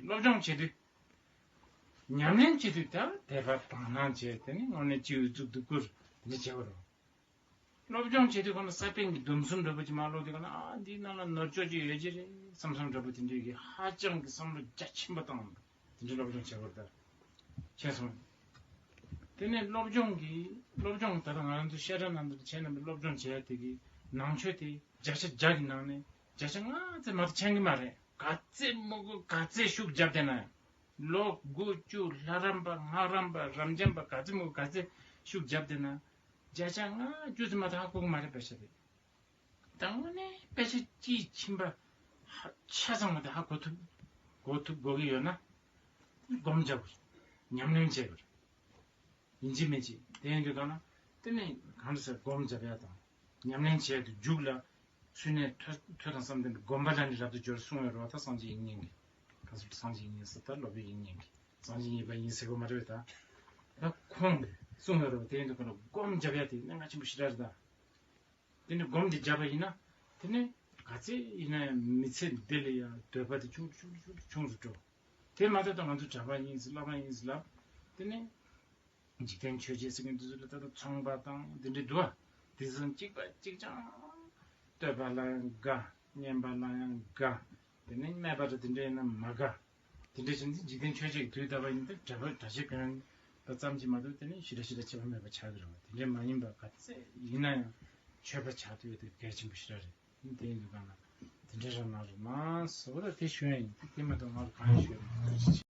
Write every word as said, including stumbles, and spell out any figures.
སློབ་སྦྱོང་བྱེད་དུས། ཉམས་ལེན་བྱེད་དུས་ད་དད་པ་དག་སྣང་བྱས་དེ་ནི་དངོས་གནས་སྤྱི་བོའི་གཙུག་ཏུ་བཀུར་འདི་བྱེད་པ་རེད། སློབ་སྦྱོང་བྱེད་དུས་གང་ལ་ས་པཎ་གྱི་སྡོམ་གསུམ་འདྲ་པོ་ཅིག་མ་ཀློག་དུས་གང་ལ་ཨ་འདིའི་ནང་ལ་ནོར་བཅོས་ཅིག་ཡོད་ཀྱི་རེད་བསམ་བསམ་འདྲ་པོ་དེ་འདྲའི་གི་ཧ་ཅང་གི་བསམ་བློ་རྒྱ་ཆེན་པོ་བཏང་དེ་འདྲའི་སློབ་སྦྱོང་བྱེད་པར་ད་ཁྱེད་སོང་། དེ་ནས་སློབ་སྦྱོང་གི་སློབ་སྦྱོང་ད་ལྟ་ང་རང་ཚོ་བཤད་གྲྭ་ནང་དུ་བྱས་ན་སློབ་སྦྱོང་བྱེད་ཡ་དེ་གི་ནང་ཆོས་དེ་བརྒྱ་ཆ་བརྒྱ་གི་ནང་ནས་བརྒྱ་ཆ་ལྔ་ཙམ་མ་གཏོགས་མཁྱེན་གི་མ་རེད། ག་ཚད་མོ་གོ་ག་ཚད་ཤུགས་བརྒྱབ་བསྡད་ན་ཡང་། ལོ་དགུ་བཅུ་ལྷ་རམས་པ་སྔགས་རམས་པ་རབ་འབྱམས་པ་ག་ཚོད་མོ་ག་ཚོད་ཤུགས་བརྒྱབ་བསྡད་ན་བརྒྱ་ཆ་ལྔ་བཅུ་ཙམ་མ་གཏོགས་ཧ་གོ་གི་མ་རེད་པ་ཤ་རེད། ད་དངོས་གནས་དཔེ་ཆ་དཔྱིས་ཕྱིན་པ་ཧ་ཆ་ཚང་མ་གཏོགས་ཧ་གོ་ཐུབ་གོ་ཐུབ་གོ་གི་ཡོད་ན་སྒོམ་རྒྱག་དགོས་རེད། ཉམས་ལེན་བྱེད་དགོས་རེད། ཡིན་གཅིག་མིན་གཅིག་དེ་ཡིན་དུས་གང་ན་དེ་ནི་གང་འདྲ་ཟེར་སྒོམ་རྒྱབ་ཡ་དང་ཉམས་ལེན་བྱས་དུས་མཇུག་ལ་ཚུལ་གནས་ཐོས་ཐོས་དང་བསམ་ལྡན་པའི་སྒོམ་པ་ལ་ནི་རབ་ཏུ་སྦྱོར་གསུང་ཡོད་རེད་བ། ད་སངས་རྒྱས་དབྱིག་གཉེན་གྱི་ག་ཚོད་སངས་རྒྱས་དབྱིག་གཉེན་ཟེར་ད་སློབ་དཔོན་དབྱིག་གཉེན་གྱི་སངས་རྒྱས་གཉིས་པ་ཡིན་ཟེར་གོ་མ་རེད་བས། ད་ད་ཁོང་གིས་གསུང་ཡོད་རེད་བ། དེ་ཡིན་དུས་གང་ན་སྒོམ་རྒྱབ་ཡ་དེ་གནད་འགག་ཆེན་པོ་ཞེ་དྲག་རེད་ད། དེ་ནི་སྒོམ་འདི་བརྒྱབ་པ་ཡིན་ན། དེ་ནི་ག་ཚད་ཡིན་ན་ཡང་མི་ཚེ་འདི་ལ་ཡང་འདོད་པ་དེ་ཆུང་དུ་ཆུང་དུ་ཆུང་དུ་ཆུང་དུ་འགྲོ། དེ་མ་ཐག་ཏུ་ང་ཚོ་གྲྭ་པ་ཡིན་ཟེར་བླ་མ་ཡིན་ཟེར་ལབ། དེ་ནི་འཇིག་རྟེན་ཆོས་བརྒྱད་ཟེར་མཁན་འདི་ཚོ་ལ་ད་ལྟ་ཚོང་པ་དང་འདི་འདྲའི་འདུག་བ། དེ་ཚོ་གཅིག་པ་གཅིག་རྐྱང་། བསྟོད་པ་ལ་ཡང་དགའ། སྙན་པ་ལ་ཡང་དགའ། དེ་ནས་སྨད་པ་རེ་དེ་འདྲ་ཡིན་ན་མ་དགའ། དེ་འདྲ་བྱས་ནས་འཇིག་རྟེན་ཆོས་བརྒྱད་ཀྱི་དུས་འདའ་བ་ཡིན་ཏེ་གྲྭ་པ་གྲྭ་ཆས་གྱོན་པ་ཙམ་གྱིས་མ་གཏོགས་དེ་ནས་ཞེ་དྲག་ཞེ་དྲག་ཁྱད་པར་མེད་པ་ཆགས་ཀྱི་རེད་བ། དེ་འདྲ་མ་ཡིན་པ་ག་ཚད་ཡིན་ན་ཡང་ཆོས་པ་ཆགས་ཐུབ་ཡོད་དེ་གལ་ཆེན་པོ་ཞེ་དྲག་རེད། དེ་ཡིན་དུས་གང་ལ་དེ་འདྲ་རང་ང་རུ་མང་སོ་ར་དེ་ཞུ་ཡ་ཡིན། དེ་མ་གཏོགས་ང་རུ་གང་ཡང་ཞུ་ཡ་མེད།